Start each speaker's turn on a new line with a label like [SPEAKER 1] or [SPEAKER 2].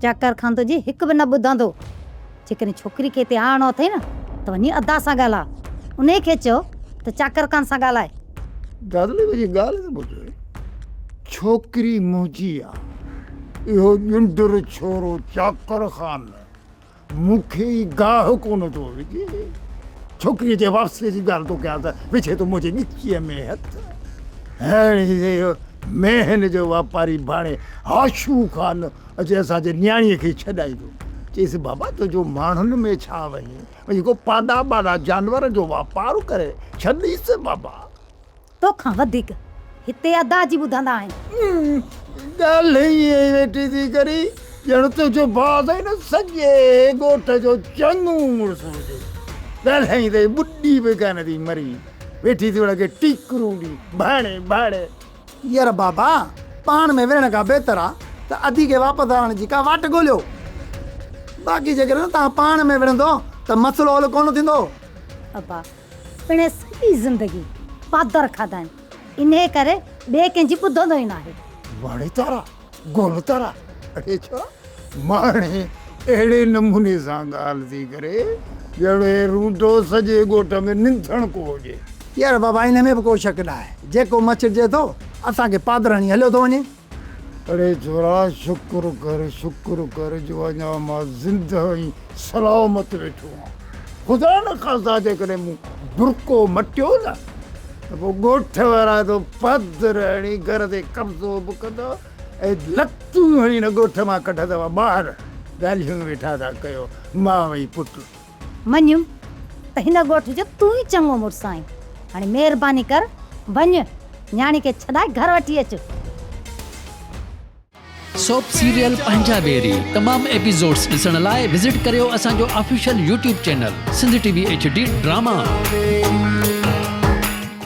[SPEAKER 1] چاڪر خان تنهنجي هڪ به نه ٻڌندو. جيڪڏهن ڇوڪري کي هتي آڻڻو اٿئي نه ته وڃي ادا سان ڳالهاء. انهيء کي چئو ته چاڪر خان سان ڳالهائي.
[SPEAKER 2] دادلي منهنجي ڳالهه ته ٻڌ. ڇوڪري منهنجي آ. اهو ڄنڊر ڇورو چاڪر خان مون کي ئي گاهه ڪونه ٿو وجهي. ڇوڪريء جي واپسيء جي ڳالهه ٿو ڪيان ته وجهي ٿو منهنجي ڳچيء ۾ هٿ. هاڻي اهو مينهن جو واپاري ڀاڻي هاشو خان اچي اسان جي نياڻيء کي ڇڏائيندو. چيس بابا تنهنجو ماڻهن ۾ ڇا وڃي، وڃي ڪو پاڏا ٻاڏا جانورن جو واپار ڪري ڇڏيس بابا.
[SPEAKER 1] توکان وڌيڪ هتي ادا جي ٻڌندا آهن.
[SPEAKER 2] ڳالهه ائين ئي ويٺي ٿي ڪرين ڄڻ تنهنجو ڀاء ته هن سڄي ڳوٺ جو چڱو مڙس هجي. ڳالهائيندي ٻڏي به ڪانه ٿي مرين. ويٺي ٿي ان کي ٽيڪرون ڏين، ڀاڻي ڀاڻي.
[SPEAKER 3] ير بابا، پاڻ ۾ وڙهڻ کان بهتر آ ته ادي کي واپس آڻڻ جي ڪا واٽ ڳوليو. باقي جيڪڏهن توهان پاڻ ۾ وڙهندو ته مسئلو حل ڪونه ٿيندو.
[SPEAKER 1] ابا، پڻهين سڄي زندگي پادر کاڌا آهن، انهيء ڪري ٻئي ڪنهن جي ٻڌندو ئي ناهي.
[SPEAKER 2] واڙي تارا، گول تارا، اڙي ڇا ماڻهي اهڙي نموني سان ڳالهه ٿي ڪري ڄڻ هي رونڊو سڄي ڳوٺ ۾ ننڌڻڪو هجي.
[SPEAKER 3] يار بابا ان ۾ به ڪو شڪ ناهي، جيڪو مڇرجي ٿو اسان کي پادر هڻي هليو ٿو وڃي.
[SPEAKER 2] اڙي ڇورا شڪر ڪر شڪر ڪر جو اڃا مان زندهه ۽ سلامت ويٺو آهيان. خدا نخواسته جيڪڏهن مون برقعو مٽيو نه ته پوء ڳوٺ وارا تو پادر هڻي گهر تي قبضو به ڪندا ۽ لتون هڻي نه ڳوٺ مان ڪڍندؤ ٻاهر. ڳالهيون ويٺا ٿا ڪيو ماء ۽ پٽ.
[SPEAKER 1] مڃيم ته هن ڳوٺ جو تون ئي چڱو مڙس آهين. هاڻي مهرباني ڪر وڃ نياڻي کي ڇڏائي گهر وٺي اچ.
[SPEAKER 4] سوپ سيريل پنهنجا ويري تمام ايپيسوڊس ڏسڻ لاء وزٽ ڪريو اسان جو official YouTube channel Sindh T V H D drama.